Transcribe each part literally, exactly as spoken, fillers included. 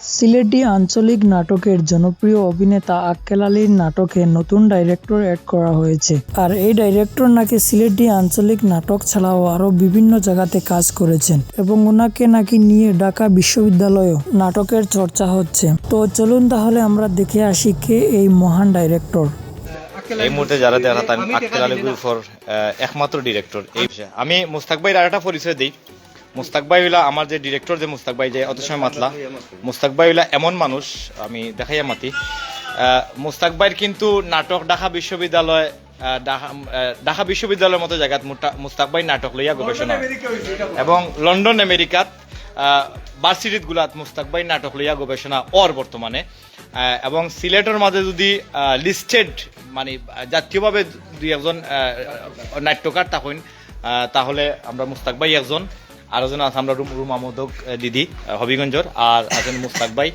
সিলেটি আঞ্চলিক নাটকের জনপ্রিয় অভিনেতা আক্কেল আলীর নাটকে নতুন ডাইরেক্টর অ্যাড করা হয়েছে। আর এই ডাইরেক্টর নাকি সিলেটি আঞ্চলিক নাটক ছাড়াও আরও বিভিন্ন জায়গাতে কাজ করেছেন এবং ওনাকে নাকি নিয়ে ঢাকা বিশ্ববিদ্যালয়েও নাটকের চর্চা হচ্ছে। তো চলুন তাহলে আমরা দেখে আসি কে এই মহান ডাইরেক্টর। এই মুহূর্তে যারা দেখা তার আক্কেল আলী গুলফর, আহ, একমাত্র ডিরেক্টর। এই আমি মুস্তাক ভাইর আরেকটা পরিচয় দেই। মুস্তাক ভাই হইলা আমার যে ডিরেক্টর, যে মুস্তাক ভাই যে অত সময় মাতলা, মুস্তাক ভাই হইলা এমন মানুষ, আমি দেখাইয়া মাতি। আহ, মুস্তাক ভাইর কিন্তু নাটক ঢাকা বিশ্ববিদ্যালয়, আহ, ঢাকা আহ, ঢাকা বিশ্ববিদ্যালয়ের মতো জায়গাত মুস্তাক ভাই নাটক লইয়া গবেষণা, এবং লন্ডন আমেরিকাত ভার্সিটিত গুলাত মুস্তাক ভাই নাটক লইয়া গবেষণা অর বর্তমানে। আহ, এবং সিলেটর মাঝে যদি লিস্টেড মানে আহ, জাতীয়ভাবে দুই একজন আহ, নাট্যকার থাকইন, আহ, তাহলে আমরা মুস্তাক ভাই একজন, আরো জন আছে আমরা রুম- রুমা মোদক আহ, দিদি আহ, হবিগঞ্জর, আর আছেন মুস্তাক ভাই।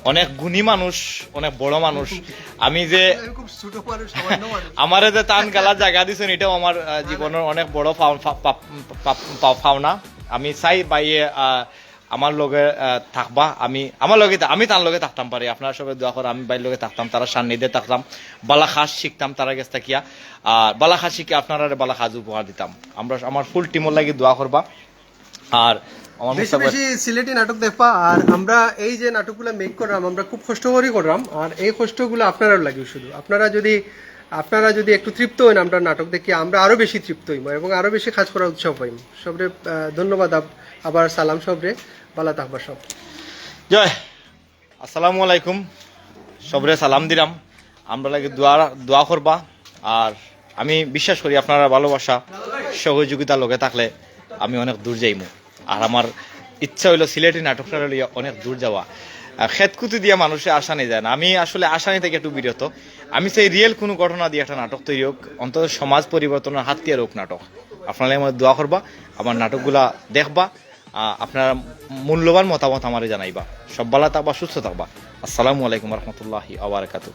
অনেক গুণী মানুষ, অনেক বড় মানুষ। আমি যে আমি খুব ছোট মানুষ, সামান্য মানুষ। আমারে যে তান গালা জায়গা দিছেন, এটাও আমার আহ, জীবনের অনেক বড় পাও- পা- পা- পা- পা- পাওনা। আমি চাই ভাইয়ে আহ, আমার লগে আহ, থাকবা। আমি আমার লগে থা- আমি তার লগে থাকতাম পারি। আপনারা সবাই দোয়া করে আমি ভাইর লগে থাকতাম, তারা সান্নিধ্যে থাকতাম, বালা কাজ শিখতাম তারা গেছ থাকিয়া। আর বালা কাজ শিখে আপনারা বালা কাজ উপহার দিতাম। আমরা আমার ফুল টিমর লাগি দোয়া করবা। আর আমার বেশি মুস্তাক ভাই- বেশি সিলেটি নাটক দেখবা। আর আমরা এই যে নাটকগুলো মেক করলাম, আমরা খুব কষ্ট করেই করলাম। আর এই কষ্টগুলো আপনারার লাগি শুধু। আপনারা যদি আপনারা যদি একটু তৃপ্ত হইন আমরা নাটক দেখি, আমরা আরো বেশি তৃপ্ত হইব এবং আরো বেশি কাজ করার উৎসাহ পাইব। সবরে আহ, ধন্যবাদ, আব- আবার সালাম সবরে, বালা থাকবা সব। জয় আসসালামু আলাইকুম। সবরে সালাম দিলাম। আমরা লাগি দোয়া দোয়া করবা। আর আমি বিশ্বাস করি আপনারা ভালোবাসা, সহযোগিতা লগে থাকলে আমি অনেক দূর যাইমু। আর আমার ইচ্ছা হইলো সিলেটি নাটকটা লইয়া অনেক দূর যাওয়া। আহ, খেতকুতি দিয়া মানুষে আশা নিয়ে যায় না। আমি আসলে আশা নিতে একটু বিরত। আমি চাই রিয়েল কোনো ঘটনা দিয়ে একটা নাটক তৈরি হোক, অন্তত সমাজ পরিবর্তনের হাতিয়ার হোক নাটক। আপনারা আমার দোয়া করবা, আমার নাটকগুলা দেখবা, আহ, আপনারা মূল্যবান মতামত আমারে জানাইবা। সব ভালা থাকবা, সুস্থ থাকবা। আসসালামু আলাইকুম রহমতুল্লাহি আবরাকাতু।